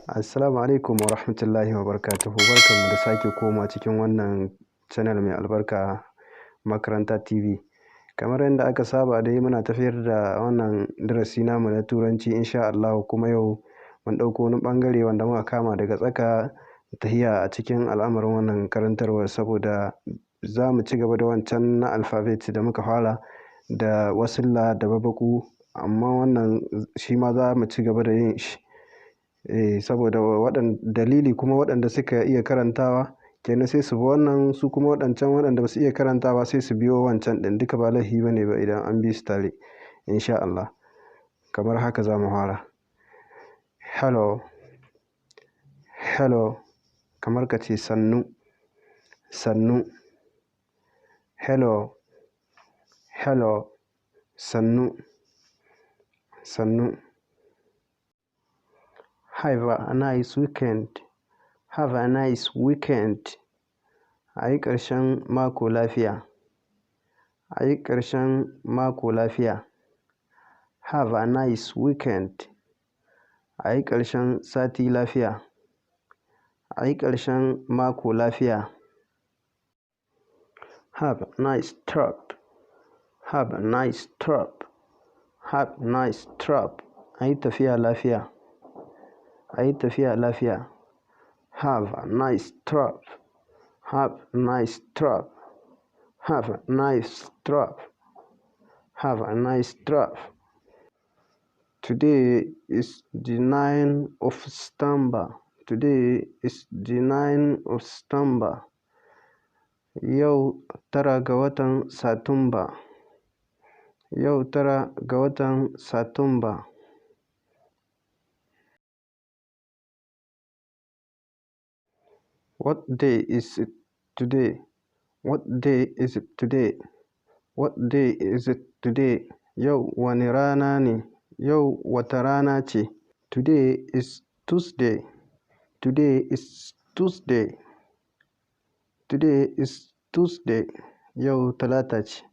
Assalamu alaikum wa rahmatullahi wa barakatuhu. Barkanmu da sake koma cikin wannan channel mai albarka, Makaranta TV. Kamar yadda aka saba dai, muna tafiyar da wannan darasi namu na Turanci insha Allahu, kuma yau mun ɗauko wani ɓangare wanda muka kama daga tsaka tahiya a cikin al'amarin wannan karantarwar, saboda za mu ci gaba da wancan na alphabet da muka fara da wasilla da babbaƙu, amma wannan shi ma za mu ci gaba da yin shi. Saboda dalili kuma waɗanda suka iya karantawa kenan sai su bi wannan, su kuma waɗancan waɗanda ba su iya karantawa sai su biyo wancan ɗin. Duka ba laifi ba ne ba idan an bi su tare insha Allah. Kamar haka za mu fara. Hello, hello, kamar ka ce sannu, sannu. Hello, hello, sannu, sannu. Have a nice weekend. Have a nice weekend. A yi ƙarshen mako lafiya. A yi ƙarshen mako lafiya. Have a nice weekend. A yi ƙarshen sati lafiya. A yi ƙarshen mako lafiya. Have a nice trip. Have a nice trip. Have a nice trip. A yi tafiya lafiya. A yi tafiya lafiya. Have a nice trip. Have a nice trip. Have a nice trip. Have a nice trip. Today is the 9th of September. Today is the 9th of September. Yau 9 ga watan Satumba. Yau 9 ga watan Satumba. What day is it today? What day is it today? What day is it today? Yau wane rana ne? Yau wata rana ce? Today is Tuesday. Today is Tuesday. Today is Tuesday. Yau Talata ce.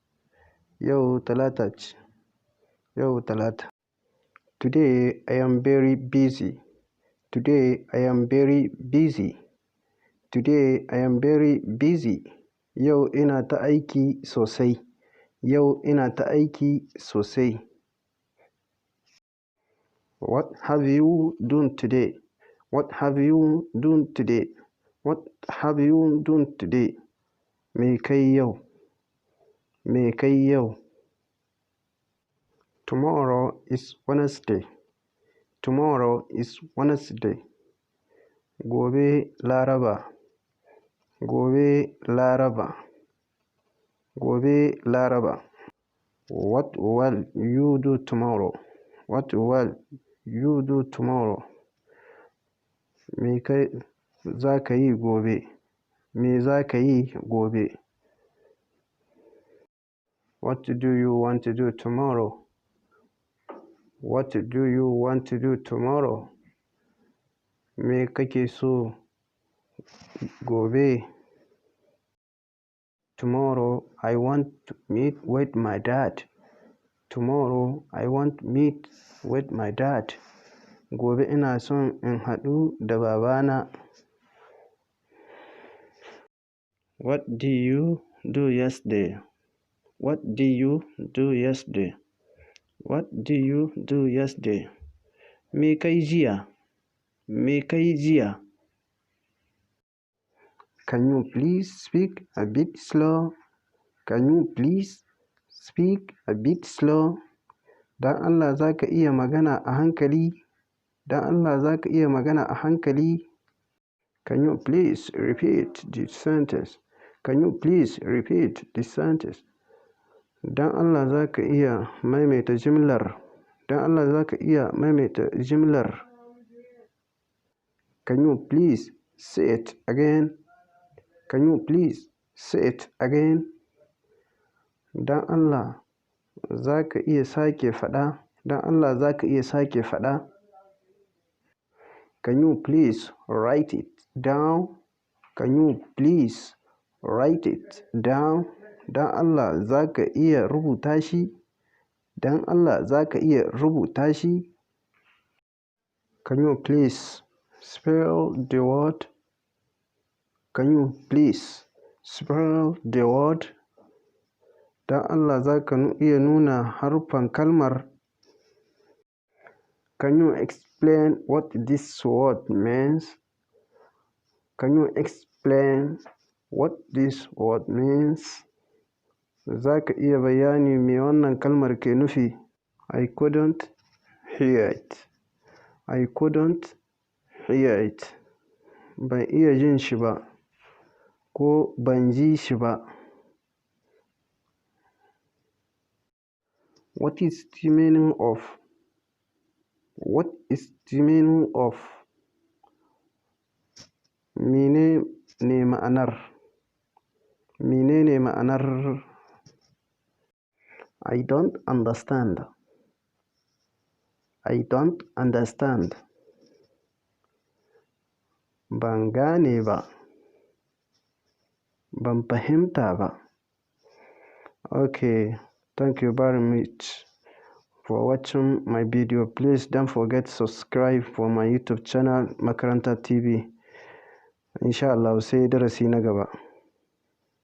Yau Talata ce. Yau Talata. Today I am very busy. Today I am very busy. Today I am very busy. Yau ina ta aiki sosai. Yau ina ta aiki sosai. What have you done today? What have you done today? What have you done today? Me kai yau? Me kai yau? Tomorrow is Wednesday. Tomorrow is Wednesday. Gobe Laraba. Gobe Laraba. Gobe Laraba. What will you do tomorrow? What will you do tomorrow? Me kai za ka yi gobe? Me za ka yi gobe? What do you want to do tomorrow? What do you want to do tomorrow? Me kake so gobe? Tomorrow I want to meet with my dad. Tomorrow I want to meet with my dad. Gobe ina son in haɗu da babana. What did you do yesterday? What did you do yesterday? What did you do yesterday? Me kai jiya? Me kai jiya? Can you please speak a bit slow? Can you please speak a bit slow? Don Allah za ka iya magana a hankali? Don Allah za ka iya magana a hankali? Can you please repeat the sentence? Can you please repeat the sentence? Don Allah za ka iya maimaita jimlar? Don Allah za ka iya maimaita jimlar? Can you please say it again? Can you please say it again? Don Allah za ka iya sake faɗa? Don Allah za ka iya sake faɗa? Can you please write it down? Can you please write it down? Don Allah za ka iya rubuta shi? Don Allah za ka iya rubuta shi? Can you please spell the word? Can you please spell the word? Don Allah za ka iya nuna haruffan kalmar? Can you explain what this word means? Can you explain what this word means? Za ka iya bayani me wannan kalmar ke nufi? I couldn't hear it. I couldn't hear it. Ban iya jin shi ba ko ban ji shi ba. What is the meaning of? What is the meaning of? Mene ne ma'anar? Mene ne ma'anar? I don't understand. I don't understand. Ban gane ba. Ban fahimta ba. Okay, thank you very much for watching my video. Please don't forget to subscribe for my YouTube channel, Makaranta TV. Insha Allah sai darasi na gaba.